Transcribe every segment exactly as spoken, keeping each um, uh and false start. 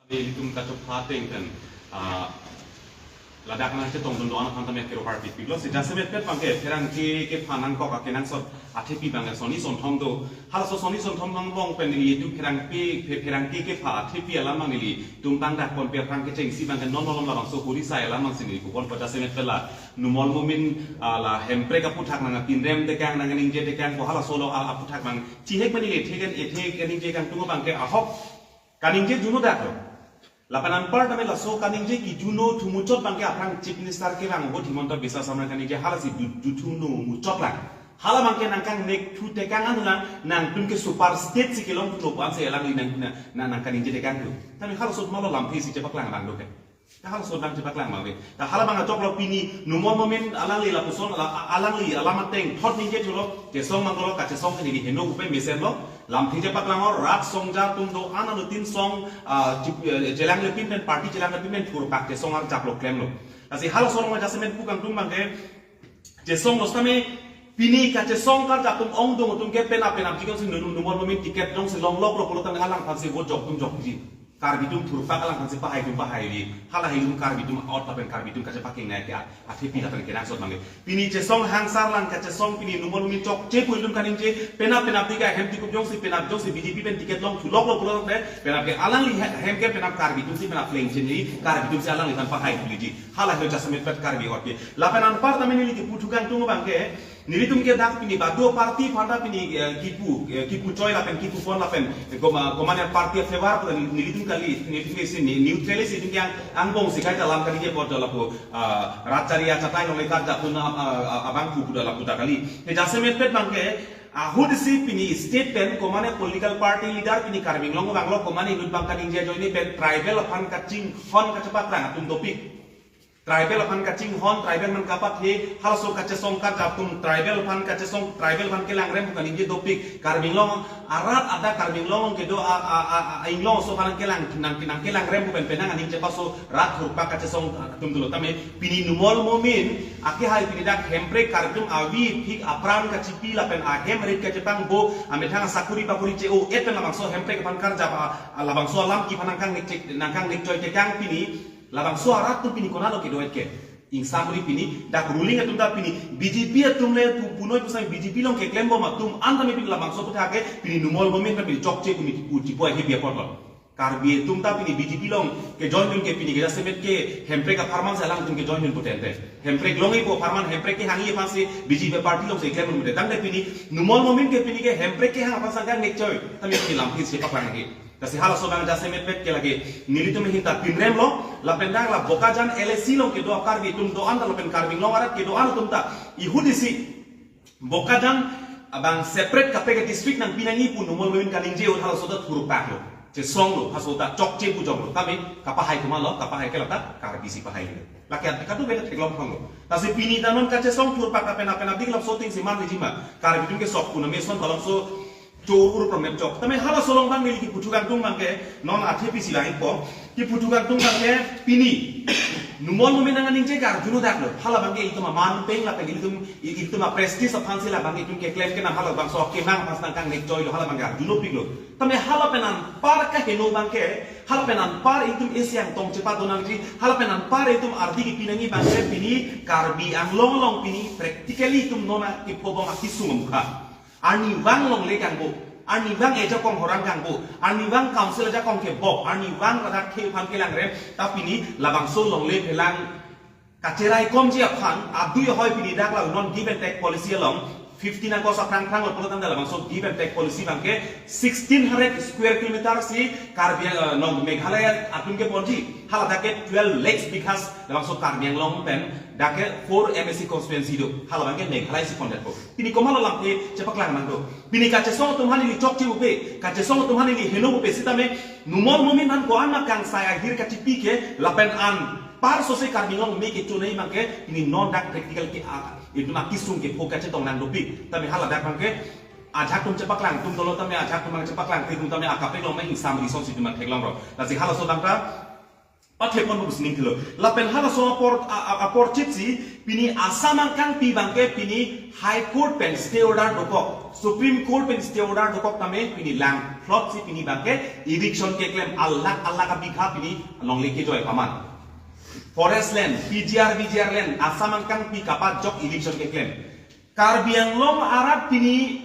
Ilitum kachopha ateng pen, ah, ladak nangchetongdun do-an aphan tame kero parpikpiklo. Si jasemet pet abangke pherangke kepha nangkok akenangsot athepi abangke sonni sonthom do. Halaso sonni sonthom angbong pen nelitum pherangke, phe-, pherangke kepha athepi alam abang nelitum tangdakponpe aphrang kechengsi abangke non malom labangso huri sai alam abangsi neli puponpo. Jasemet pet la Numal Momin, ah, la Hemprek aputhak nangpinrem tekang, nangkaningje tekangpo, halaso along a-, aputhak abang chihek mani le theken ethek kaningje kangtung abangke ahok kaningje junodaklo. Lapen anpar tame laso kaningje kijuno thu muchot abangke aphrang Chief Minister kevang abot Himanta Biswa Sarma kaningje halasi ju-, juthuno muchotlang. Hala abangke nangkangnek thu tekang anlang, nangtum ke super state si kelongthulo pu-ansi alangli nang, nang, nang, nangkaningje tekanglo. Tame halaso malo lamthe si chepaklang abang doke. Ta halaso abang chepaklang abang ave. Ta hala abang ajoklo pini Numal Momin alangli lapuson ala-, alangli alam ateng thot ningje thulo, chesong manglo, kachesong ke neli heno pupe mesenlo. Lamthe chepaklang o, rat songja atum do-an anutin song, ah, chip-, eh, chelang lepin pen, party chelang lepin pen thurpak chesong arjaplo klemlo. Lasi halaso along jasemet pu kangtung abangke chesonglo setame pini kachesong karjap atum ongdung atum ke penap penap jikon si Num-, Numal Momin ticket jongsi longloklo pulo tangte alangphansi vote jok atum jokji. Karbi atum thurpak alangphansi pahai atum pahaivi. Hala hilum Karbi atum ot lapen Karbi atum kachepakeng nai ke a-, athepi lapen kenangsot abangke. Pini chesong hangsar lang kachesong pini Numal Momin chokche pu ilitum kaningje penap penap dika hem tikup jongsi penap jongsi B J P pen ticket longthuloklo pulo tangte penap ke alangli he-, hem ke penap Karbi atumsi penap plengchenji, Karbi atumsi alangliphan pahai thuliji. Hala helo jasemet pet Karbi ot ke. Lapen anpar tame neli kipu thu kangtung abangke, nelitum ke dak pini badu party aphanta pini, eh, kipu, eh, kipu choi lapen kipupon lapen, eh, koma-, komane party favor pu neli-, nelitum kali, nelitum ke si ni-, neutral si itum ke ang-, angbong si kaita alam kali ke bot lapu, ah, rat chari achatai longle karjap atum, ah, ah, ah, abang pu puda lapu ta kali. He jasemet pet abangke, ahut si pini state pen komane political party leader pini Karbi Anglong abanglo komane inut abang kaningje ajoine pen tribal aphan kachinghon kachepaklang atum dopik. Tribal aphan kachinghon, tribal aphan kapathe, halaso kachesong karjap atum, tribal aphan kachesong, tribal aphan kelangrem pu kaningje dopik. Karbi Anglong arat adak Karbi Anglong kedo a, a, a, a, inglong aso aphan kelang, nang, nangkelangrem pu pen penang aning chepaso rat thurpak kachesong atum dolo tame. Pini Numal Momin, akehai pini dak Hemprek Karbi atum avi phik apran kachipi lapen ahem rit kachepangbo, amethang asakuri pakuri che-o-et pen labangso Hemprek aphan karjap a, a, labangso alam kiphan nangkangnek chek, nangkangnek choi tekang pini, labangso arat atum pini konatlo kedo-et ke? Ingsamri pini, dak ruling atum ta pini, B J P atum le pu-, punoi pusai B J P along keklembom atum an tame pini labangso aputhak ke, pini Numal Momin ta pini chokche pu mi pu chipu ahi biapotlo. Karbi atum ta pini B J P along kejoindun ke pini ke jasemet ke Hemprek apharman si alangtum kejoindun potente. Hemprek longji pu apharman Hemprek kehangji aphansi B J P party alongsi keklembom pote. Tangte pini Numal Momin ke pini ke Hemprek kehang aphan sangkangnek choi. Tame pini lamthe si paklang ke. Lasi halaso abang jasemet pet ke lake nelitum ahin ta pinremlo, lapen dak la Bokajan L A C along kedo Karbi atum do-an ta lapen Karbi Anglong arat kedo-an atum ta ihut isi Bokajan abang separate kaprek district nangpi nangji pu Numal Momin kaningje ahut halaso ta thurpaklo. Chesonglo, halaso ta chokche pu jonglo. Tame kapahai komatlo, kapahai ke lata Karbi si pahai lo. Lake at kadu beta theklong thonglo. Lasi pini ta non kachesong thurpak ta penap penap dik laso ting si man rijima. Karbi atum ke sok pu na meson balong so chor ur problem chok. Tame halaso along abang neli kipu thu kangtung abangke non athepi si langpo. Kipu thu kangtung abangke pini Numal Momin nangkaningje ke arjuno daklo. Hala abangke itum aman peng lapen itum, itum a prestige aphansi labang itum keklem kenam halabangso kemang aphan nangkangnek choilo, hala abangke arjunopiklo. Tame hala pen anpar kaheno abangke, hala pen anpar itum isi angtong chepadonangji, hala pen anpar itum ardi kipi nangji abangke pini Karbi Anglong along pini practically itum non a-, kipobom akisung amukha. Arnivang longle kangbo, arnivang ejakong horang kangbo, arnivang council ejakong kebok, arnivang ladak khei aphan kelangrem, ta pini labangso longle phelang kacheraikomji aphan, adui ahoi pini dak la non give and take policy along, fifteen August aphrang phranglo pulo tangte labangso give and take policy abangke sixteen hundred square kilometer si Karbi, eh, non Meghalaya atum keponji, haladak ke twelve lakhs bighas labangso Karbi Anglong pen, dak ke four M A C constituency do, hala abangke Meghalaya si pondetpo. Pini komatlo lamthe chepaklang nangdo. Pini kachesong atum aphan neli chokche pupe, kachesong atum aphan neli heno pupe sitame, Numal Momin aphan ko-an ma kangsai ahir kachipi ke, lapen anpar sose Karbi Anglong me kechonei abangke, pini non dak practical ke a, itum akisung kepho kachetong nangdopik. Tame haladak abangke, ajahak atum chepaklang atum dolo tame, ajahak atum abang chepaklang atum tame, akaprek along ma ingsamri asonsi itum theklonglo. Lasi halaso abang ta, Pathepon bu sining thilo. Lapen halaso apor, a, a, apor chit si, pini Assam angkangpi abangke pini High Court pen stay order dokok, Supreme Court pen stay order dokok tame pini langphlot si pini abangke eviction keklem alakh alakh abigha pini longle kejoi paman. Forest land, P G R, V G R land, Assam angkangpi kapajok eviction keklem. Karbi Anglong arat pini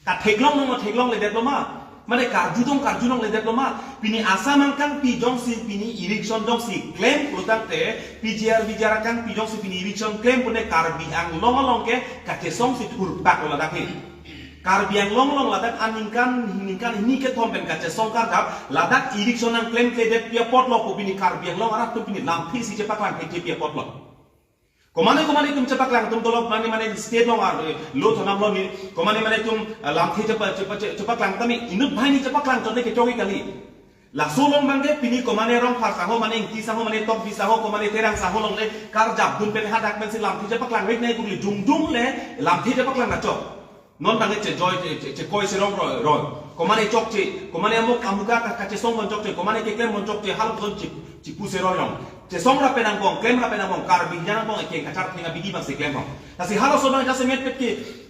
katheklong nong theklongledetlo ma, mane karjudong karjulongledetlo ma. Pini Assam angkangpi jongsi pini eviction jongsi klem pulotangte, P G R V G R angkangpi jongsi pini eviction klem pune Karbi Anglong along ke kachesong si thurpaklo ladak he. Karbi Anglong along ladak aningkan ningkan hini kethom pen kachesong karjap, ladak eviction nangklemkledet pi apotlo pu pini Karbi Anglong arat atum pini lamthe si chepaklang thekthe pi apotlo. Komane komane atum chepaklang atum dolok mane mane state along ar, eh, lo thonam lo ni, komane mane atum, eh, lamthe chepa, chepa, che-, chepaklang tame inut banghini chepaklang chot le kechok-ik kali. Laso along abangke pini komane Rongphar saho mane Ingti saho mane Tokbi saho komane Terang saho along le karjapdun pen hadak pensi lamthe chepaklang rek nai kuli jongjong le lamthe chepaklang kachok. Non abangke chejoi, che, che, chekoi serong roi, roi. Komane chokche, komane amuk amuka ka, kachesong pon chokche, komane keklem pon chokche, hal pon chi, chipu seroi rong. Chesong ra pen angbong, klem ra pen angbong, Karbi jang angbong, ekeng kachar theng abidi abangsi klem rong. Lasi halaso abang jasemet pet ke,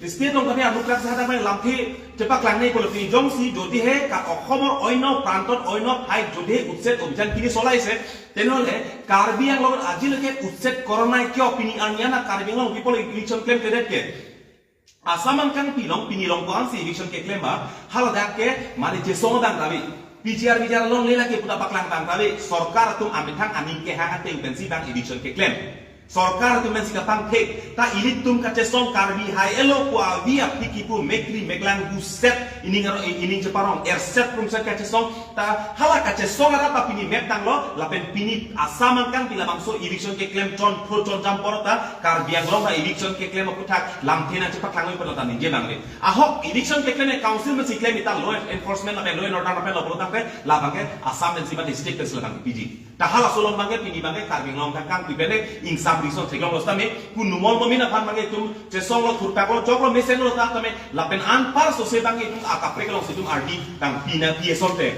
state along kami anuk lak sahada mai lamthe, chepaklang nai polo pini jongsi, jodi he, ka okhomor oino, prantot oino, hai jodi he, utset obhijan pini solai se, tenhole, Karbi Anglong ajil ke utset corona kyo pini arnyana Karbi Anglong people eviction klemkledet ke. Assam angkangpi along pini along ko-ansi eviction keklem ma, haladak ke mane chesong abang kali. P G R V G R along lela ke puta paklang abang kali. Sorkar atum amethang aning kehang ateng pensi abang eviction keklem. Sorkar atum pensi kapangthek. Ta ilitum kachesong Karbi hai elo pu avi aphi kipu mekri meklang buset ining aro ining cheparong erset prumset kachesong. Ta hala kachesong arat ta pini mep tanglo, lapen pini Assam angkangpi labangso eviction keklem chonphur chonjam apor ta Karbi Anglong ta eviction keklem aputhak lamthe nangchepaklang oi pala ta ningje nangle. Ahok eviction keklem council pensi klem ita law enforcement lapen law and order lapen lo pulotangte labangke Assam pensi mate state pensi labang P G. Ta halaso along abangke pini abangke Karbi Anglong angkangpi pen ingsam rison theklonglo sitame kunumol momin aphan abangke itum chesonglo thurpaklo choklo mesenlo ta tame lapen anpar sose abangke itum akaprek alongsi itum ardi tangpi nangpi asonte.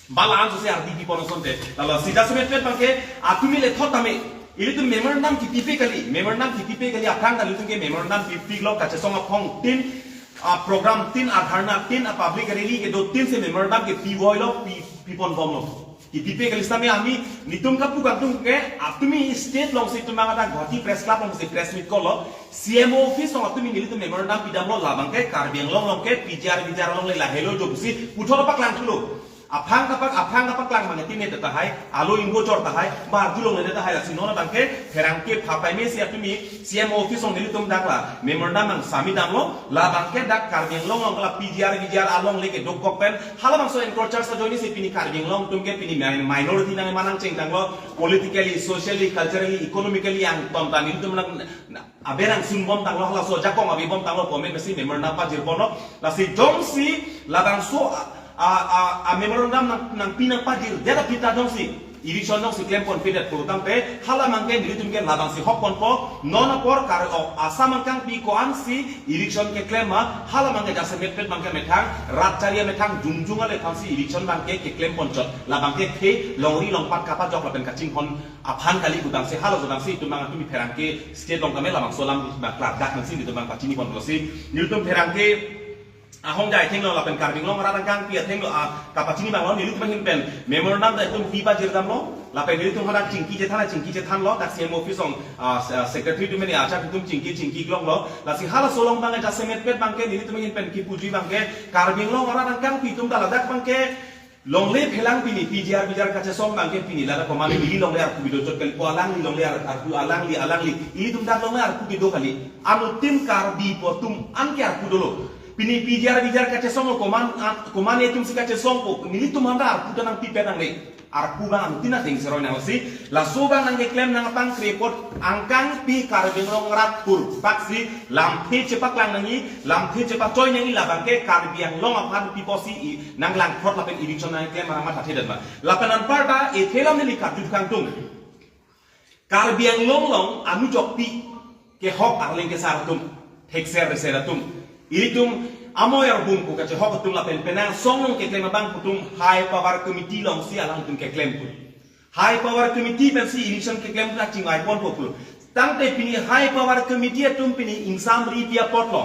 Bala an sose ardi pipon asonte. Lalo si jasemet pet abangke atumi le thot tame. Ilitum memorandum kipipe kali, memorandum kipipe kali aphrang kali itum ke memorandum pipiklo kachesong aphongtin, a program tin, a dharna tin, a public rally kedo tin si memorandum ke pivoilo, pi, pipon bomlo. Kipipe kali sitame ami, nitum kapu kangtung ke, atumi state alongsi itum mangata Guwahati Press Club alongsi press meet kolo, C M O office along atumi nelitum memorandum pidamlo labangke, Karbi Anglong along ke, P G R V G R along le lahelo jopsi, puthot paklang thulo. Aphrang kapak, aphrang kapaklang abangke tine tahai, alo ingbo chor tahai, ba arjulongle tahai, lasi non abangke, pherangke phapai mesi atumi, C M O office along nelitum dak la, memorandum nang submit damlo, labangke dak Karbi Anglong along kala P G R V G R along le kedokok pen, halabangso encroachers ajoine si pini Karbi Anglong atum ke pini min-, minority nangmanang chengtanglo, politically, socially, culturally, economically angton ta nelitum nang, na, abe nangsun bomtanglo, halaso ajakong abe bomtanglo, comment mesi memorandum pajir ponlo, lasi jongsi labangso a, a, a, a memorandum nang, nangpi nangpajirdet aphi ta jongsi eviction jongsi klem ponpedet pulotangte, hala abangke nelitum ke labangsi hok ponpo, non apor kar o Assam angkangpi ko-ansi eviction keklem ma, hala abangke jasemet pet abangke methang, rat chari amethang jongjong ale aphansi eviction abangke keklem ponchot, labangke the longri longpat kapajok lapen kachinghon aphan kali pu abangsi halaso abangsi itum abang atumi pherangke state along tame labangso alam ba klardak nangsi nelitum abang pachini ponlo si, nelitum pherangke ahongjai athenglo lapen Karbi Anglong arat angkangpi athenglo a kapachini abanglo nelitum ahin pen memorandum ta itum pi pajir damlo lapen nelitum hadak chingki chethan chingki chethanlo dak C M office along, a, se-, secretary atum mene achak itum chingki chingki klonglo lasi halaso along abangke jasemet pet abangke nelitum ahin pen kipuji abangke Karbi Anglong arat angkangpi atum ta ladak abangke longle phelang pini P G R V G R kachesong abangke pini ladak komane ili longle arpu kedo chot kali pu alangli longle ar-, arpu alangli alangli ilitum dak longle arpu kedo kali. Anuttin Karbi pu atum anke arpu dolo. Pini P G R V G R kachesong lo koman, a, komane atumsi kachesong ko, nelitum aphan ta arpu ta nangpipe nangne. Arpu abang anuttin ateng seroi nangsi, laso abang nangkeklem nangpangkre apot angkangpi Karbi Anglong arat thurpaksi, lamthe chepaklang nangji, lamthe chepachoi nangji labangke Karbi Anglong aphan pi pusi i, nanglangphrot lapen eviction nangkeklem arang mathathedet ma. Lapen anparta, ethe alam neli karju kangtung. Karbi Anglong along anujokpi kehok arleng kesar atum, thekser reser atum. Ilitum amoi arbung pu kachehok atum lapen penang song along keklem abang pu atum high power committee alongsi alangtum keklem pu. High power committee pensi eviction keklem na chingvai ponpo pulo. Tangte pini high power committee atum pini ingsamri pi apotlo.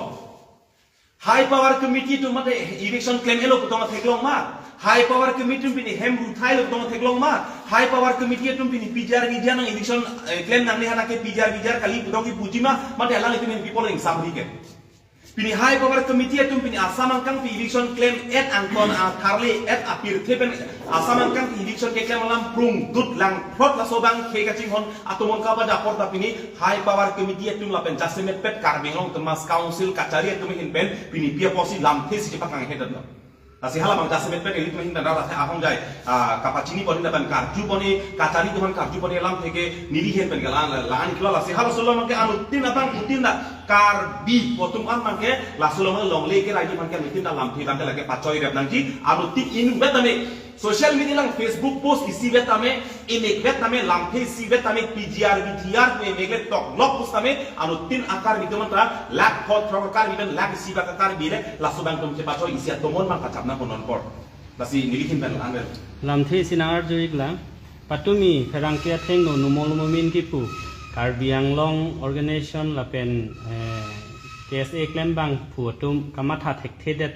High power committee atum mate eviction klem-etlo pu tong theklong ma? High power committee atum pini hem ru thailo pu tong theklong ma? High power committee atum pini P G R V G R nang eviction, eh, klem nangne hana ke P G R V G R kali pu tong kipuji ma? Mate alanglitum pen pi apotlo ingsamri ke? Pini high power committee atum pini Assam angkang pi eviction klem-et angkon atharle-et apirthe pen Assam angkang pi eviction keklem alam prung dut lang phrot laso abang khei kachinghon atum on kaba dapor ta pini high power committee atum lapen jasemetpet Karbi Anglong Autonomous Council kachari atum ahin pen pini pi apotsi lamthe si chepakanghe detlo. Lasi hala abang jasemetpet ilitum ahin pen rat athe ahongjai, ah, kapachini pon-i lapen karju pon-i, kachari atum aphan karju pon-i lamthe ke neli ahin pen ke la, la, la-an iklo. Lasi halaso along ke anuttin abang uttin ta Karbi pu atum an abang ke laso along longle kerai atum aphan ke anuttin ta lamthe abang ke lake pachoi rep nangji, anuttin inutvet tame social media along Facebook post isivet tame, inutvet tame, lamthe isivet tame, P G R V G R pu emek le toklok pusitame, anuttin a-Karbi atum anta lakh pho throk a-Karbi pen lakh isi bak a-Karbi le laso abang atum chepachoi isi atomon abang kachap nangpo non apor. Lasi neli ahin pen la-an. Lamthe isi nang-arju-iklang. Patumi pherangke athengno Numal Momin kipu Karbi Anglong organization lapen, eh, K S A klembangphu atum kamatha thekthedet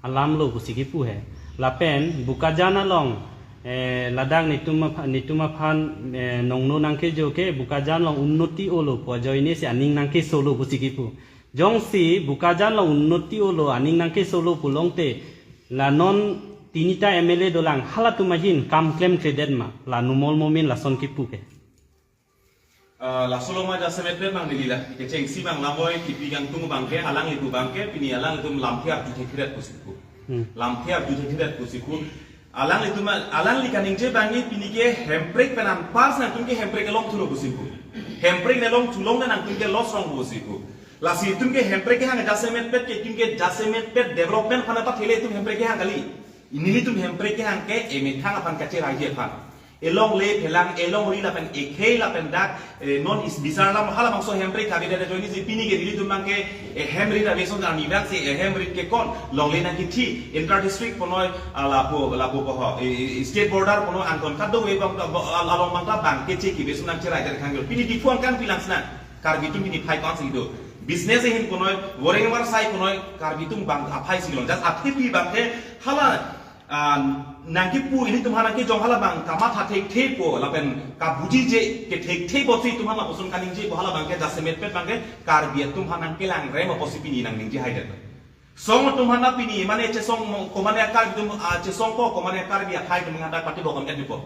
alamlo pusi kipu he. Lapen Bokajan along, eh, ladak netum apha-, netum aphan, eh, nongno nangkejo ke Bokajan along unnoti olo pu ajoine si aning nangkesolo pusi kipu. Jongsi Bokajan along unnoti olo aning nangkesolo pulote la non tinita M L A dolang, halatum ahin kam klemkledet ma, la Numal Momin lason kipu ke? Ah, laso along ma jasemetpet abang neli la kechengsi abang lamoi kipi kangtung abang ke, alanglitum abang ke pini alanglitum lamthe arju thekthedet pusi kipu. Hmm. Lamthe arju thekthedet pusi kipu. Alanglitum, alangli kaningje abang ke pini ke hemprek pen anpar si nangtum ke hemprek kelong thulo pusi kipu. Hemprek kelong thulongle nangtum ke loss rong pusi kipu. Lasi itum ke hemprek kehang jasemetpet ke itum ke jasemetpet development aphan pathele itum hemprek kehang kali. Nelitum hemprek kehang ke emethang aphan kacheraiji aphan. Elongle phelang, elongri lapen ekhei lapen dak, eh, non isi bisar alam halabangso hemprek kave dada ajoine si pini ke nelitum abang ke, eh, hemrit aveson arni abang si, eh, hemrit ke kon longle nangkithi inter district punoi, ah, lapu, lapu poho, eh, eh, state border punoi angkon kadokave abang ta, bo-, al-, along abang ta abang ke che kibe sum nangcherai dada khang. Pini Diphu angkang pilang sina Karbi atum pini phai kong si do. Business ahin punoi, woreng war sai punoi, Karbi atum abang aphai si long. Just aphi pi abang ke hala, ah, nangkipu ilitum aphan nangkejong hala abang kamatha thekthepo lapen kabujije kethekthepo si itum aphan lapuson kaningjepo hala abang ke jasemetpet abang ke Karbi atum aphan nangkelang rem apotsi pini nangningje haidet. Song atum aphan pini mane chesong mo-, komane a-Karbi atum, ah, chesongpo, komane a-Karbi akhai atum aphan dak pati bokam et dipo.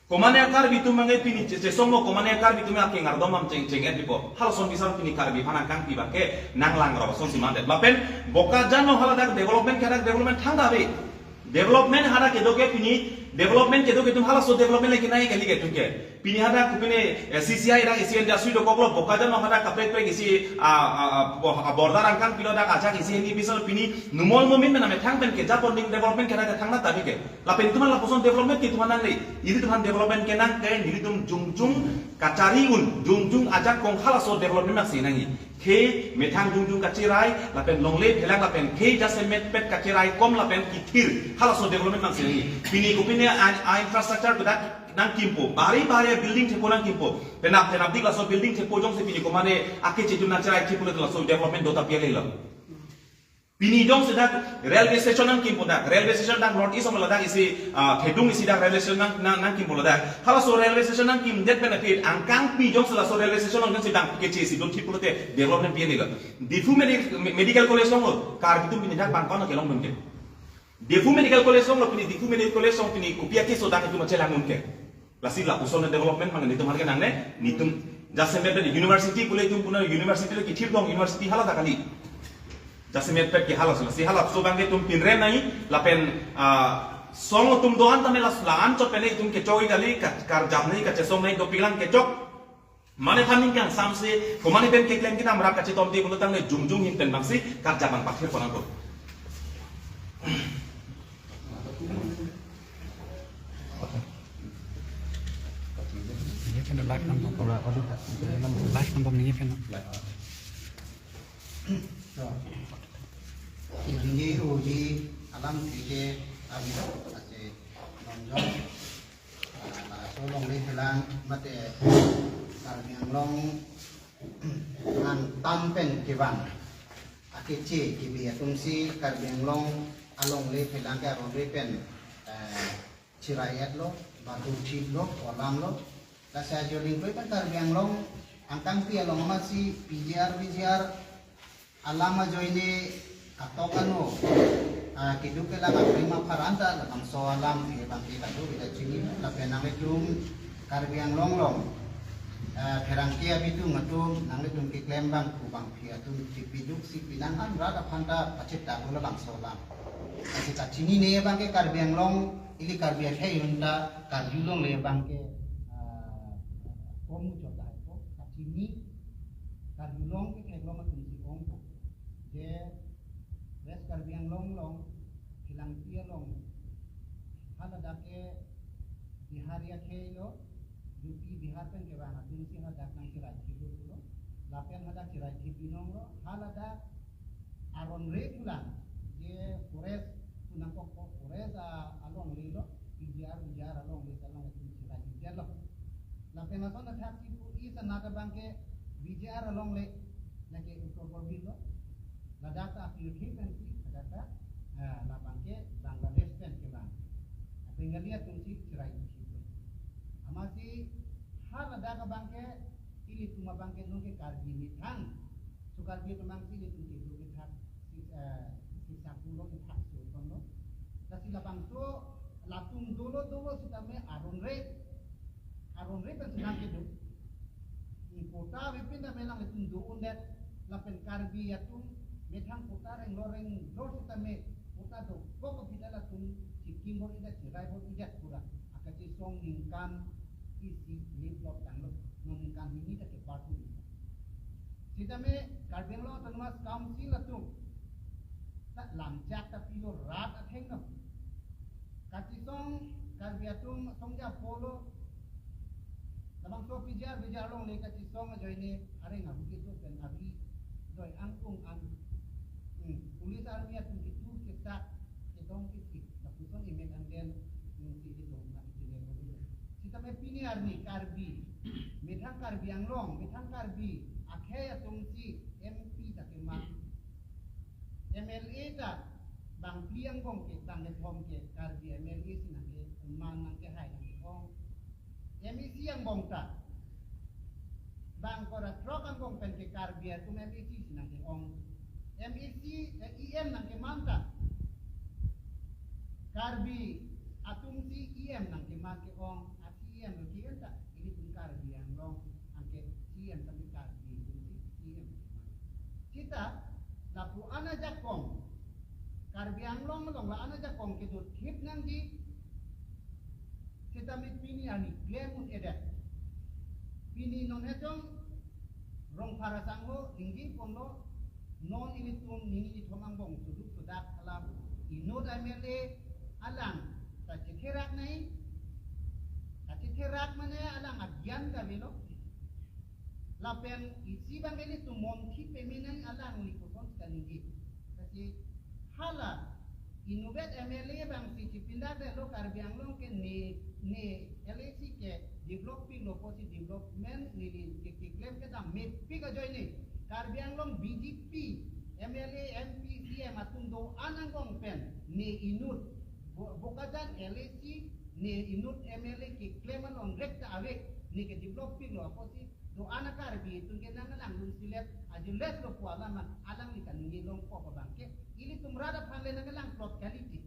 Komane a-Karbi atum abang ke pini che-, chesongpo, komane a-Karbi atum akeng ardom am cheng cheng et dipo. Halason bisar pini Karbi aphan angkang pi abang ke nanglang rok ason si mandet. Lapen Bokajan along hala dak development ke dak development thangta ave. Development hadak kedo ke pini, development kedo ke itum halaso development lagi nai kali ke itum ke. Pini hadak kopine, eh, C C I dak isi industry dokoklo, Bokajan along hadak kaprek-prek isi, ah, ah, ah, bo-, ah, border angkang pilo dak ajak isi hini bisar pini Numal Momin mena methang pen keja bonding development ke dak thangta ave ke. Lapen itum aphan lapuson development ke itum aphan nangle. Ilitum aphan development kenang ke nelitum jongjong kachari un, jongjong ajakong halaso development nangsi nangji. Khei methang jongjong kacherai, lapen longle phelang lapen khei jasemetpet kacherai kom lapen kithir halaso development nangsi nangji. Pini kopine a, a-infrastructure kedak nangkimpo, bari bari building thepo nangkimpo. Penap penapdik laso building thepo jongsi pini komane akeche atum nangcherai thipule laso development dota pi alelo. Pini jongsi dak railway station nangkimpo dak, railway station dak North East along ladak isi, ah, thedung isi dak railway station nang, nang, nangkimpo ladak. Halaso railway station nangkimdet benefit, angkang pi jongsi laso railway station along jongsi dang keche isi dun thip pulote development pi anilo. Diphu Medi-, Me-, Medical College alonglo, Karbi atum pini dak bang kono kelongdun ke. Diphu Medical College alonglo pini, Diphu Medical College along pini kopi akeso dak itum achelangdun ke. Lasi lapuson development abang nelitum aphan kenangne, nelitum jasemetpet university pule itum puna university le kithir dong university hala ta kali. Jasemetpet ke halaso, lasi halaso abang ke itum pinrem nangji, lapen, ah, song atum do-an tame las la-an chot pen itum kechok-i kali, ka-, karjap nangji kachesong nangji dopiklang kechok. Mane aphan ning kangsamse, komane pen keklem kedam rap kachetomte pulo tangte jongjong ahin pen abangsi karjap abang pathir pon nangpo. Ini pen live nangpo. Live nangpo ini pen. Ini uji alam tiga abis masih nonjong. Ah, laso along Lang mate Karbi Anglong an tam pen kevang akeche kebi atumsi Karbi Anglong alongle phelang ke aron re pen, eh, chirai-etlo, badu thiplo, alamlo. Lasi ajo lingkoi pen Karbi Anglong angkangpi along amatsi P G R, V G R alam ajoine katok ano, ah, keduk kelang aprim apharanta labangso alam ke bangke kado kita chini lapen nanglitum Karbi Anglong along, ah, pherangke abitung atum nanglitum keklem bang ku bangpi atum kepiduk si pinang an rat aphanta pachit ta labangso alam. Lasi kachinine bangke Karbi Anglong ili Karbi akhei unta Karbi Anglong le bangke, ah, kom muchot dai ko kachini Karbi Anglong ke theklong atumsi ong ko. Je West Karbi Anglong along, Phelangpi along, haladak ke Bihari akhei lo, U P Bihar pen kevang atumsi haladak nangchirai thiplo pulo, lapen hadak chirai thip binong lo, haladak aron re pulang, je forest punang kok forest a, alongle lo, P G R, V G R alongle, along atumsi chirai thiplo. Lapen lason athak si pu i sanat abangke V G R alongle, lake Uttar Pradeshlo, ladak ta apirthe pensi, ladak ta, ah, labangke Bangladesh pen kevang. Bengali atumsi chirai thiplo. Amatsi haladak abangke ilitum abangke nonke Karbi methang. So Karbi atum abangsi ilitum kedo kethak, si, eh, si sakulo kethak so kono. Lasi labangso latum dolo dolo sitame aron re, aron re pen si nangkedo. Patta avepin tame nanglitum do-undet, lapen Karbi atum methang patta renglo renglo sitame patta dokok aphi ta latum chikim bor-idet, chirai bor-idet pura. Akachesong ningkan isi lip lop tanglo, non ningkan hini ta kepatu. Sitame Karbi Anglong Autonomous Council atum ta lamchak ta pilo rat athengno. Kachesong Karbi atum songja polo, labangso P G R V G R alongle kachesong ajoine areng ahu kedo pen abi doi angkung an, hmm, police army atum ketu kesak kedong kesik, lapuson emek angden, hmm, si kedo na ichile lo. Sitame pini arni Karbi, methang Karbi Anglong, methang Karbi akhei atumsi M P ta keman, M L A ta bang phli angbong ke, bang kethom ke Karbi M L A si nangkeman, nangkehai, nangke-ong. M A C angbong ta bang kora throk angbong pen ke Karbi atum M A C si nangke-ong. M A C, eh, E M nangkeman ta Karbi atumsi E M nangkeman, ke-ong, a C E M lo ke-en ta, ilitum Karbi Anglong anke C E M tame Karbi atumsi E M nangkeman. Sita lapu an ajakong, Karbi Anglong along la an ajakong kedo thip nangji, sitame pini arni klem un-edet. Pini non hejong Rongphar asangho ningje ponlo, non ilitum nini nithom angbong suduk sudak alam inut M L A alang ta chetherak nai, ta chetherak mane alang agyan kavelo. Lapen isi abang ilitum monthi peme nai, alangli koson kaningje. Lasi hala inutvet M L A abangsi chipindak detlo Karbi Anglong ke ne, ne L A C ke develop piklo pusi development neli ke, keklem kedam mepik ajoine Karbi Anglong B J P M L A, M P, C M atum do-an angbong pen ne inut Bo-, Bokajan L A C ne inut M L A keklem along rek ta ave, ne ke develop piklo pusi do-an a Karbi atum ke nangkelang lun silet, ajilet lo pu alam an, alangli kaningje longpo abangke, ilitum rat aphan le nangkelang plot quality.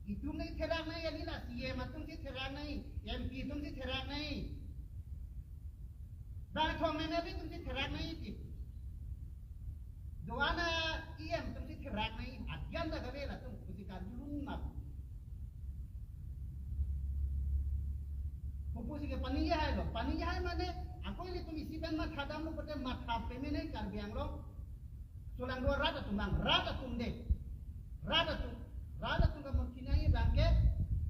Itum le therak nai, alila C M atumsi therak nai, M P atumsi therak nai. Bang thong M L A atumsi therak nai ti. Do-an a E M atumsi therak nai, agyan ta kave latum, pusi kardulun map. Pupusi ke paningje hai lo, paningje hai mane, ako ilitum isi pen matha damlo pute matha peme nai Karbi Anglong. Solang do rat atum bang, rat atum de. Rat atum, rat atum kamun kinai abangke,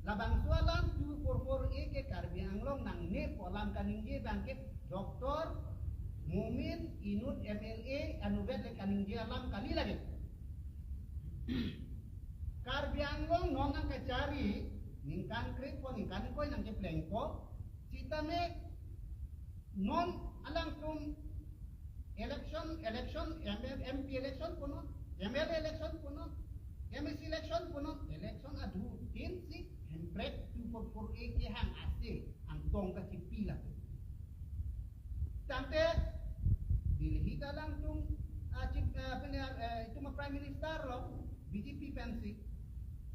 labangso alam two four four A ke Karbi Anglong nangne pu alam kaningje abangke, Doctor Momin inut M L A anutvet le kaningje alam kali lagi. Karbi Anglong non nangkachari ningkan krepho ni Kan koi nangkeplengpo, sitame non alangtum election, election, M L, M P election punon, M L A election punon, M A C election punon, election adhutin si Hemprek two four four A kehang ase angtong kachipi lapen. Tangte Delhi ta alangtum, ah, chief, ah, pene, ah, itum a Prime Minister lo, B J P pensi.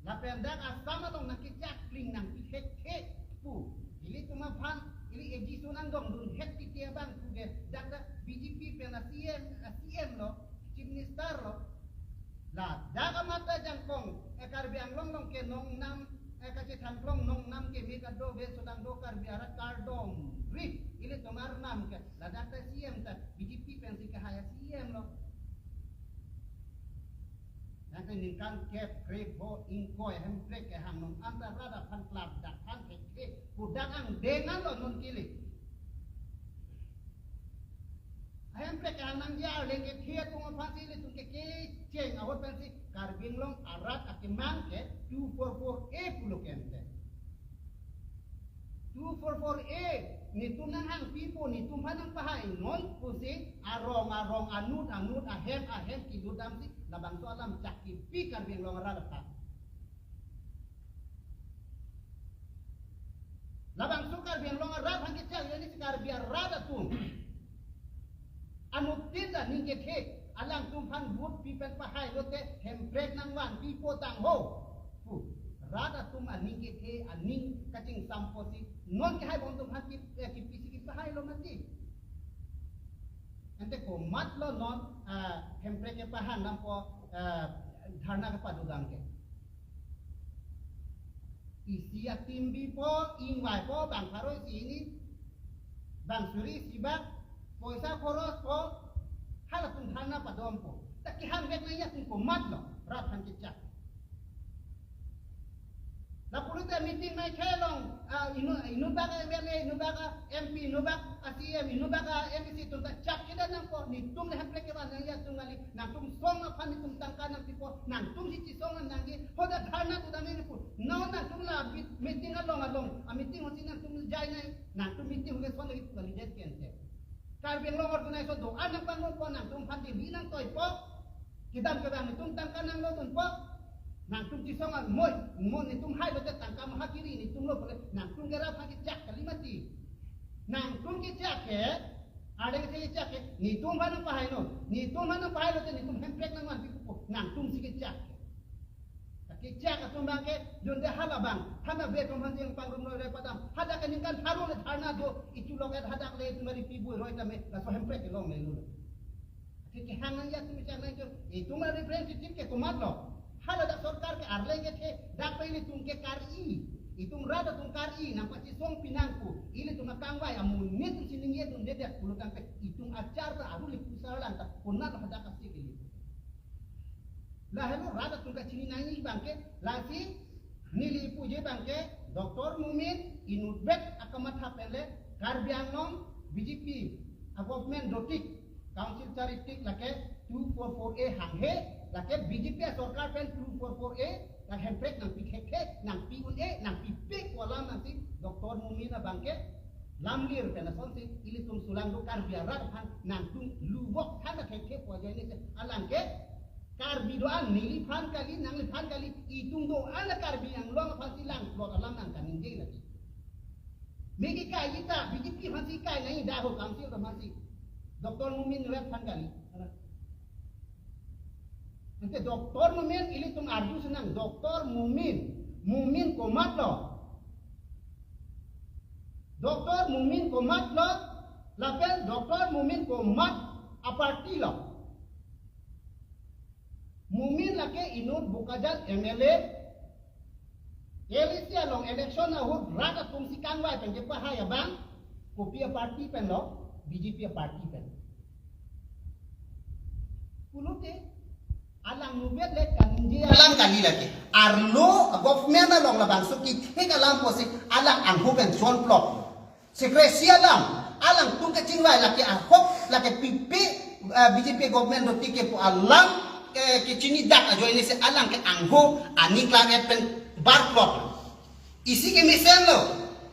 Lapen dak Assam along nangkechak kling nangpi thekthe pu. Ilitum aphan, ili A G son angdong dun het titi abang pu ke. Dak dak B J P pen a C M, a C M lo, Chief Minister lo. Ladak amat ta jangkong, eh, Karbi Anglong along ke nongnam, eh, kachethangklong nongnam ke me kadokave sodang do Karbi arat kardom ri, ilitum arnam ke. Ladak ta C M ta B J P pensi kehai a C M lo. Nangke ningkan kep krepho ingkoi Hemprek kehang non anta rat aphan klapdak aphan thekthe pu dak angdeng anlo non kili. Hemprek kehang nangji arleng kethe atum aphansi ilitum ke kecheng ahut pensi Karbi Anglong arat akemang ke two four four A pulo kente. Two four four A netum nanghangpipo, netum aphan nangpahai non pusi arong arong, anut anut, ahem ahem kedodamsi labangso alam chak kipi Karbi Anglong arat aphan. Labangso Karbi Anglong arat aphan kechak, yani si Karbi arat atum anuttin ta aning kethe, alangtum aphan vote pi pen pahai lote Hemprek nangvanpipo tangho pu. Rat atum aning kethe, aning kachingsampo si non kehai bom atum aphan ki, eh, kipisi kipahai lo mati. Ante komatlo non, ah, Hemprek kepahang dampo, ah, dharna kepadodam ke. Isi atim bipo, ingvaipo, bang pharo isi hini, bang suri isi bak, poisa khorospo, halatum dharna padompo. Ta kehang vek nangji atum komatlo, rat aphan kechak. Lapulote meeting mai khelong, ah, inut, inut bak M L A, inut bak M P, inut bak a C M, inut bak M A C atum ta chak kedo nangpo, netum le Hemprek kevan nangji atum kali, nangtum song aphan netum tangka nangpipo, nangtum si chesong nangji, hoda dharna dodam nangji pu. Non nangtum la meet-, meeting along along, a meeting hosi nangtum jai nai, nangtum meeting hoke son lagi pu kali det kente. Karbi Anglong organization do-an nangpangpo, nangtum aphan Delhi nangtoipo. Kedam kedam netum tangka nanglodunpo. Nangtum chesong an moi, mo netum hai lote tangka maha kiri netum lo pule, nangtum ke rat aphan kechak kali mati. Nangtum kechak ke, arleng si kechak ke, netum aphan nangpahai non. Netum aphan nangpahai lote netum Hemprek nangvanpipo, nangtum si kechak ke. Kechak atum abang ke, jonte hala abang, hana be atum aphan jeng pangrum noi roi padam, hadak ke ningkan pharo le dharna do, ichu loket hadak le itum ari pi bui roi tame, laso Hemprek kelongle lo. Ke kehang nangji atum chak nangji, itum ari representative ke komatlo. Haladak sorkar ke arleng kethe, dak pen ilitum ke kar-i, itum rat atum kar-i, nangpachesong pinang pu, ilitum akangvai amonit atum si ningje dundedet pulo tangte, itum achar ta aru le pusar lang ta, konat hadak asik ilitum. Lahelo rat atum kachini nangji abang ke, lasi neli puji abang ke, Doctor Momin inutvet akamatha pen le, Karbi Anglong B J P a government dotik, council charitik lake two four four A hanghe, lake B J P a sorkar pen two four four A, la Hemprek nangpi thekthe, nangpi un-e, nangpipe pu alam nangsi, Doctor Momin abang ke, lamlir pen asonsi, ilitum sulang do Karbi arat aphan, nangtum lubok than thekthe pu ajoine si, alang ke, Karbi do-an neliphan kali, nangliphan kali, itum do-an la Karbi Anglong aphansi langplot alam nangkaningje lagi. Me kekai ta, B J P aphansi kai nai dak ho council aphansi. Doctor Momin rat aphan kali. Ante Doctor Momin ilitum arju sinang, Doctor Momin, Momin komatlo. Doctor Momin komatlo, lapen Doctor Momin komat a party lo. Momin lake inut Bokajan M L A, L A C along election ahut rat atum si kangvai pen kepahai abang, kopi a party pen lo, B J P a party pen. Pulote, alang nutvet le kaningje alam kali lake. Arlo government along labangso kithek alam pusi alang angho pen chonplok. Secrecy alam, alangtum kachingvai lake ahok, lake pipe, eh, B J P government dotik ke pu alam, eh, kachini dak ajoine si alang ke angho, aning klang et pen barplot. Isi kemesen lo,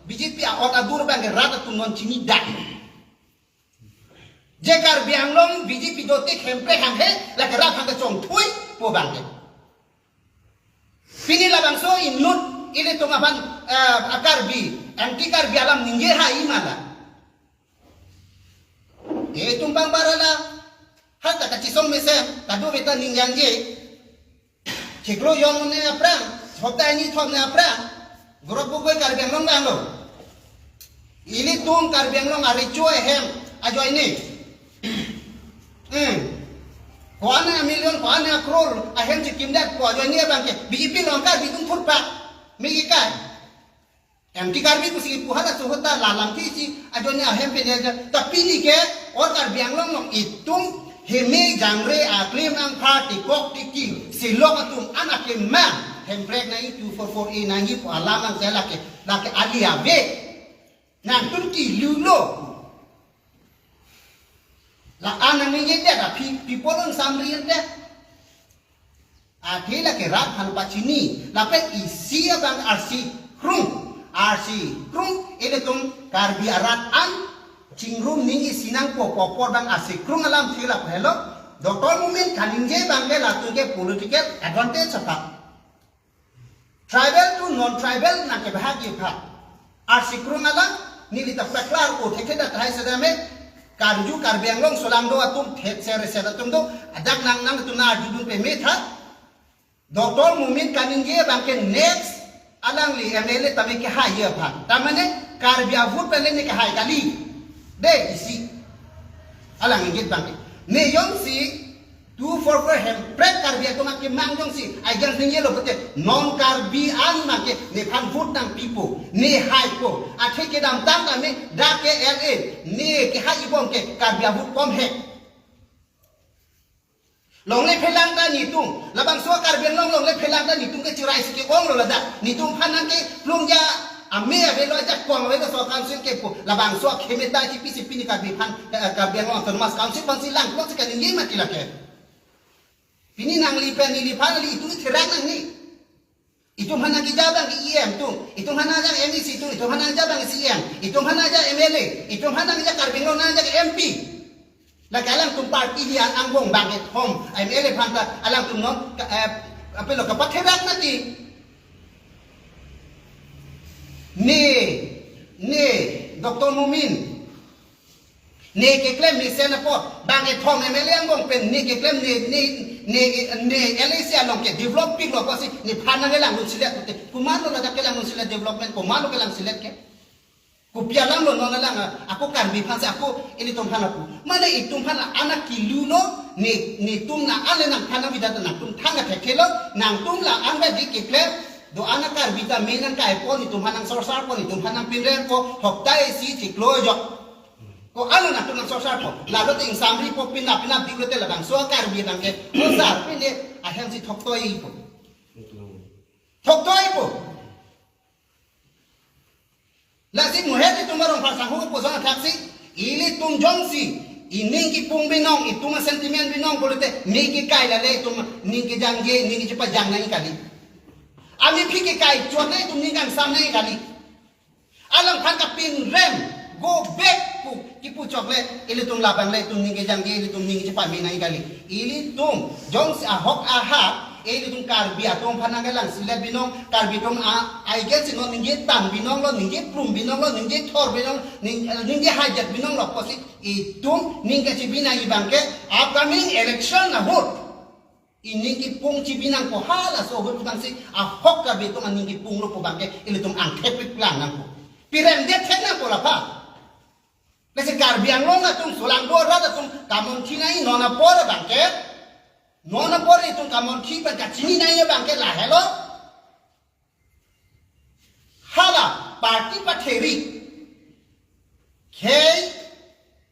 B J P a-ot adur abangke rat atum non chinidak. Je Karbi Anglong B J P dotik Hemprek hanghe, lake rat hangke chongthui po abangke. Pini labangso inut ilitum aphan, eh, a-Karbi, anti Karbi alam ningje hai mala. Etum pangbar ala, hata kachisong mesen, kadokave ta ning jangje. Chiklo jon ne aphrang, hopta ini thom ne aphrang, Gaurav Gogoi Karbi Anglong vanglo. Ilitum Karbi Anglong arecho ahem ajoine. Hmm. Ko-an a-million, ko-an a-crore ahem chekimdet ko ajoine abangke B J P along Karbi atum thurpak. Me kekai. Anti Karbi pusi kipu halaso ahut ta lalam thisi ajoine ahem pen aja. Tapi neke or Karbi Anglong along itum heme jangre aklim angpha tikok tiki silok atum an akemang Hemprek nangji two four four A nangji pu alam angse lake, lake ali ave. Nangtum kilulo. La-an nangji det aphi people on samri det. Athe lake rat aphan pachini, lapen isi abang arsi krung, arsi krung ilitum Karbi arat an chingrum ning isi nangpo, popor abang arsi krung alamthe lapu helo, Doctor Momin kaningje abangke latum ke political advantage aphan. Tribal to non-tribal nangkebahagi aphan. Arsi krung alam, neli ta paklar o thekthe dak tahai sedame, karju Karbi Anglong solangdo atum, thet ser ser atum do, adak nang nangtum na arjudun peme tha. Doctor Momin kaningje abangke next alangli M L A tame kehai aphan. Tamane Karbi a-vote pen ne kehai kali. De isi. Alang ingjit abangke. Ne jongsi two four four Hemprek Karbi atum akemang jongsi, ai jang singjelo pute, non Karbi an abangke, nephan vote nangpipo, ne haipo, athe kedamtang tame, dak ke L A, ne kehai ibom ke, Karbi a-vote kom he. Longle phelang ta netum, labangso Karbi Anglong longle phelang ta netum ke chirai si ke-onglo ladak, netum aphan nangkeplungja, ame avelo ajak kong avelo so council kepo, labangso khemeta chipi si pini Karbi aphan, eh, Karbi Anglong Autonomous Council aphan si langplok si kaningje mati lake. Pini nangli pen neliphan neli itum therak nangji. Itum aphan nangkeja abang E M atum, itum aphan nangja M A C atum, itum aphan nangja abang C M, itum aphan nangja M L A, itum aphan nangja Karbi Anglong nangja M P. Lake alangtum party hi an angbong bangkethom M L A aphan ta alangtum non ka, eh, apelo kapatherak mati. Ne, ne, Doctor Momin. Ne keklem mesen apot, bangkethom M L A angbong pen, ne keklem ne, ne, ne, ne L A C along ke develop piklo pusi, nephan nangkelangdun silet pute. Komatlo ladak kelangdun silet development, komatlo kelang silet ke. Kopi alamlo non alang, ako Karbi aphan si, ako ilitum aphan lapu. Mane itum aphan la-an kilulo, ne, netum la-an le nangphan nangvedet nangtum thang kathekthe lo, nangtum la-an ba di keklem, do-an a-Karbi ta me nangkaipo, netum aphan nangsorsarpo, netum aphan nangpinrempo, hopta isi chiklo jok. Ko-an lo nangtum nangsorsarpo. Lalo te ingsamripo, pinap pinap di lote labangso Karbi abangke. Ko sar pine ahem si thoktoipo. Thoktoipo. Lasi muhet itum arong pasang hu puson athaksi. Ilitum jongsi ining kipung binong, itum a-sentiment binong pulote, ning kekai lale itum ning kejangje, ning kechepajang nangji kali. Amephi kekai chot le itum ning kangsam nangji kali. Alangphan kapinrem, go back pu, kipu chokle, ilitum labang le itum ning kejangje, ilitum ning kechepame nangji kali. Ilitum, jongsi ahok ahak, ilitum Karbi atum aphan nangkelang silet binong, Karbi atum a, I guess non ningje tan binonglo, ningje plum binonglo, ningje thor binong, ning, ningje hajat binonglo, pusi itum ning kechebi nangji abangke, upcoming election ahut. Ining kipung chibi nangpo halaso ahut abangsi ahok Karbi atum aning kipung lo pu abangke ilitum angthek piklang nangpo. Piremdet thek nangpo lapha. Lasi Karbi Anglong atum solangdo arat atum kamonthi nangji non apor abangke. Non apor itum kamonthi pen kachini nangji abangke lahelo. Hala party patheri. Khei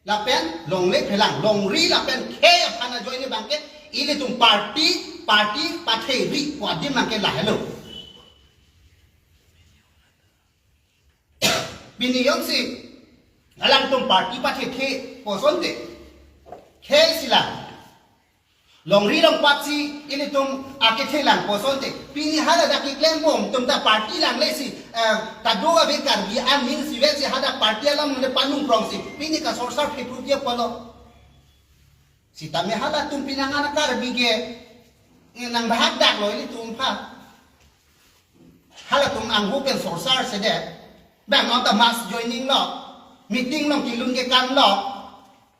lapen longle phelang, longri lapen khei aphan ajoine abangke ilitum party, party patheri pu adim abangke lahelo. Pini jongsi alangtum party pathethe kosonte. Khei si la. Longri longpat si ilitum akethe lang kosonte. Pini hala dak keklem bom atum ta party langle si, eh, kadokave Karbi aning si vek si hadak party alam le panung prong si. Pini kasorsar phepru dia polo. Sitame halatum pinangan Karbi ke, eh, nang bahak dak lo ilitum aphan. Halatum anghu pen sorsar sedet. Bang nonta mass joining lo. Meeting long kelun ke kan lo.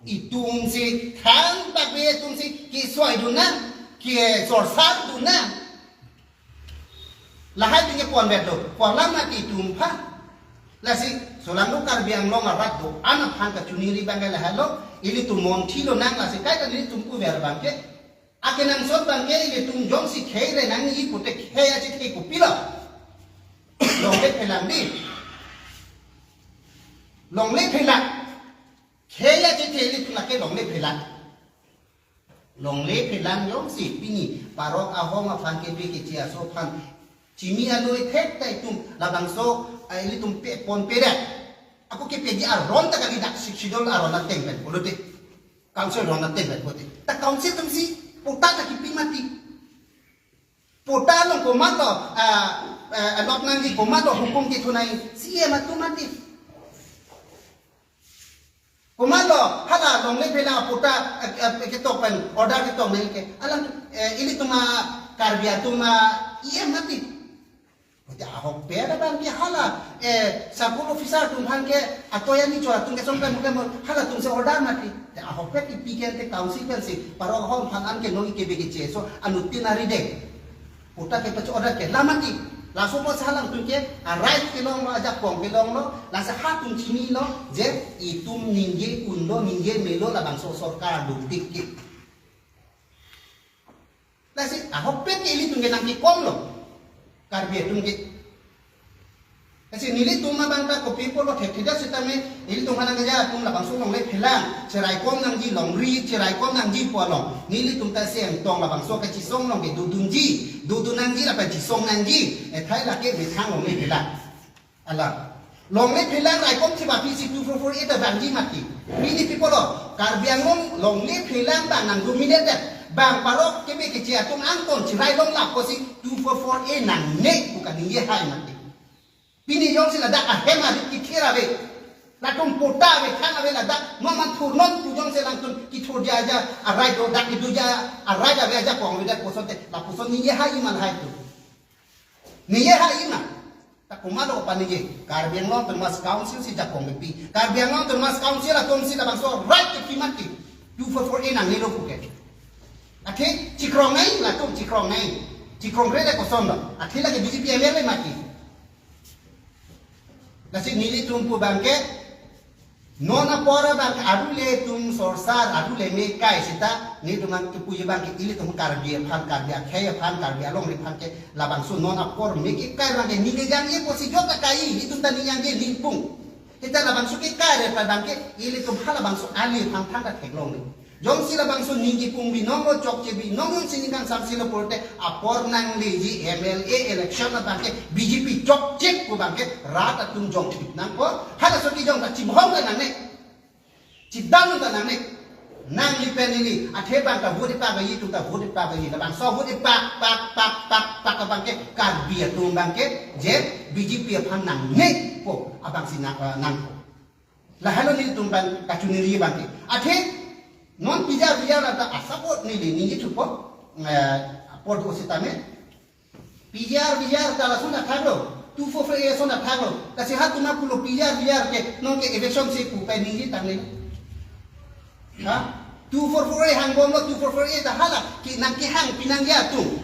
Itum si than tak be itum si kesoi dun nang, kesorsar dun nang. Lahai tingke pon bet lo. Pon lam mati itum aphan. Lasi solang lo Karbi Anglong arat do-an aphan kachiningri abang ke lahai lo. Ilitum monthi lonang lasi kaita ilitum puver abang ke. Akenangsot abang ke ilitum jongsi khei re nangji pute khei achethe kopilo. Longle phelang di. Longle phelang. Khei achethe ilitum lake longle phelang. Longle phelang jongsi pini parok ahom aphan kepi kechi aso aphan chimi aloi thek ta itum labangso, ah, ilitum pe pon pedet. Ako kepeji aron ta kali dak Sixth Schedule aron ateng pen pulote. Council aron ateng pen pulote. Ta council atum si patta ta kipi mati. Patta along komatlo, ah, ah, allot nangji, komatlo hukum kethu nangji, C M atum mati. Komatlo hala longle phelang patta, eh, eh, ketok pen order ketok nangji ke. Alam, eh, ilitum a Karbi atum a E M mati. Pute ahokpet abang ke hala, eh, circle officer atum aphan ke atoya ni chora atum ke song pen muke mo halatum si order mati. Te ahokpet ipi ke te council pen si parok ahom aphan an ke noi kebe keche aso anuttin ari deng. Patta kepacho order ke lam mati. Laso apotsi halatum ke a right kelong lo, ajakong kelong lo, lasi halatum chinilo je itum ningje un lo, ningje me lo labangso sorkar duktik ke. Lasi ahokpet ke ilitum ke nangkekom lo. Karbi atum ke. Lasi nelitum abang ta kopi pulo thekthedet sitame ilitum aphan nangkeja atum labangso longle phelang, cheraikom nangji longri, cheraikom nangji pu along. Nelitum ta seng tong labangso kachisong along ke dodunji, dodun nangji lapen chisong nangji. Ethai lake methang longle phelang. Alam. Longle phelang raikom chiba pisi two four four A ta vangji mati. Mini people lo. Karbi Anglong longle phelang abang nang dominate det. Bang parok kebe keche atum angton chirai longlap pusi two four four A nangne pu kaningje hai mati. Pini jongsi ladak ahem arit kithir ave. Latum patta ave, thang ave ladak. Maman thur non pu jongsi langtun kithur ja ja arai do dak idu ja arai ave ajakong ave dak kosonte. Lapuson ningje hai ma lahai atum. Ningje hai ma. Ta komatlo paningje, Karbi Anglong Autonomous Council si jakong kepi. Karbi Anglong Autonomous Council atum si labangso right kepi mati. Two four four A nangnelo puke. Athe chikrong nai, latum chikrong nai. Chikrong kre le koson lo. Athe lake B J P M L A mati. Lasi nelitum pu abang ke non apor abang ke adu le atum sorsar, adu le me kai seta, nelitum abang kepuji abang ke ilitum Karbi aphan, Karbi akhei aphan, Karbi alongri aphan ke labangso non apor me kekai abang ke ningje jangje pusi jok ta kai, itum ta ningjangje ningpung. Seta labangso kekai re abang ke ilitum halabangso ali aphan thangta theklong ni. Jongsi labangso ningje pung binong lo chokche binong jongsi ningkan samsi lo pulote apor nangleji M L A election abang ke B J P chokchek pu abang ke rat atum jongthip nangpo. Halaso kejong ta chibhong ta nangne. Chidam ta nangne. Nangli pen ili athe abang ta vote ipak aji atum ta vote ipak aji. Labangso vote ipak pak pak pak pak abang ke Karbi atum abang ke je B J P aphan nangnepo abang si nang, eh, nangpo. Lahelo nelitum abang kachiningri abang ke. Athe non pijar pijar ta asapot neli ningje thupo, eh, apor do sitame. Pijar pijar ta lason athak lo. Two four four A lason athak lo. Lasi halatum pulo pijar pijar ke non ke election si pu pen ningje tang neli. Ha? Two four four A hangbom lo, two four four A ta hala ke nangkehang pinangji atum.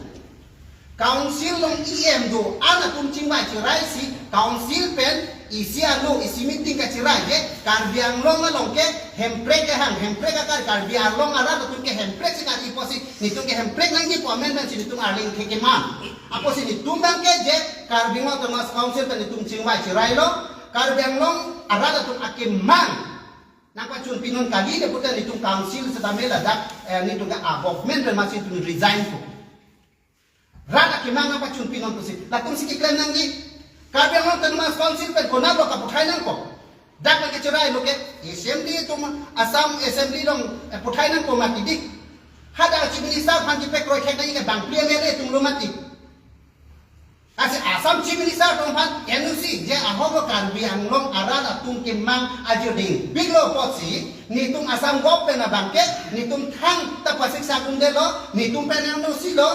Council along E M do-an atum chingvai chirai si council pen isi alo isi meeting kachirai ke Karbi Anglong along ke hemprek kehang, hemprek akar Karbi Anglong arat atum ke hemprek si kari pusi nelitum ke hemprek nangji pu amendment si nelitum arleng ke keman. Apotsi nelitum abang ke je Karbi Anglong Autonomous Council pen nelitum chingvai chirai lo, Karbi Anglong arat atum akemang nangpachun pinon kali le pute nelitum council sitame ladak, eh, nelitum ke a government pen masi nelitum resign po. Rat akemang nangpachun pinon pusi. Latum si keklem nangji. Karbi Anglong Autonomous Council pen konatlo kaputhai nangpo. Dak pen kechirai lo ke assembly atum Assam assembly along, eh, puthai nangpo mati dik. Hadak Chief Minister aphan kepakroi thek nangji ke bangphli M L A atumlo mati. Lasi Assam Chief Minister atum aphan N O C je ahok lo Karbi Anglong arat atum kemang ajo ding biglo apotsi, netum Assam government abangke netum thangta pasiksa kundelo, netum pen N O C lo,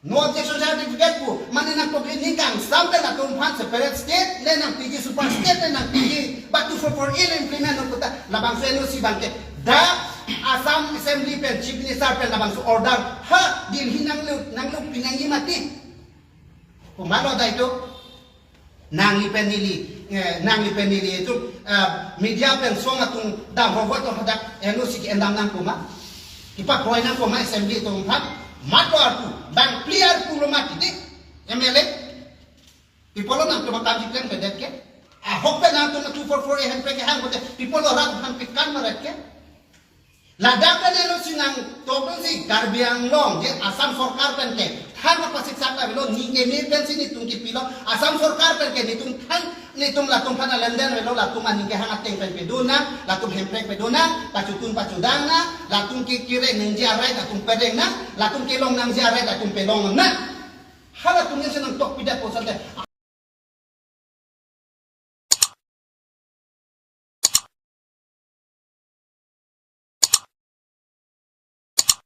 no objection certificate pu, mane nangkokri ning kangsam pen atum aphan separate state le nangpiji, super state le nangpiji, batu four four A le implement no puta, labangso N O C abangke dak Assam Assembly pen Chief Minister pen labangso order ha Delhi nanglo, nanglo pinangji mati. Komatlo dai to? Nangli pen neli, eh, nangli pen neli itu, eh, media pen song atum dam ho to hadak N O C ke-endam nangkok ma? Kepakroi nangkok ma Assembly atum aphan? Matlo arpu, bangphli arpulo mati di M L A. Pi apotlo nangtum akam keklem pedet ke? Ahok pen nangtum two four four A hemprek kehang pote pi apotlo rat aphan pekan maret ke? Ladak pen N O C nangtokdunsi Karbi Anglong je Assam sorkar pen ke thang pasiksak avelo, ne keme pensi netum kepilo, Assam sorkar pen ke netum thang, netum latum aphan alemden avelo, latum aning kehang ateng pen pedun nang, latum hemprek pedun nang, pachutun pachudang nang, latum ke kereng nangji a-right latum pereng nang, latum kelong nangji a-right latum pelong nang. Halatum nesi nangtok pidet apot sante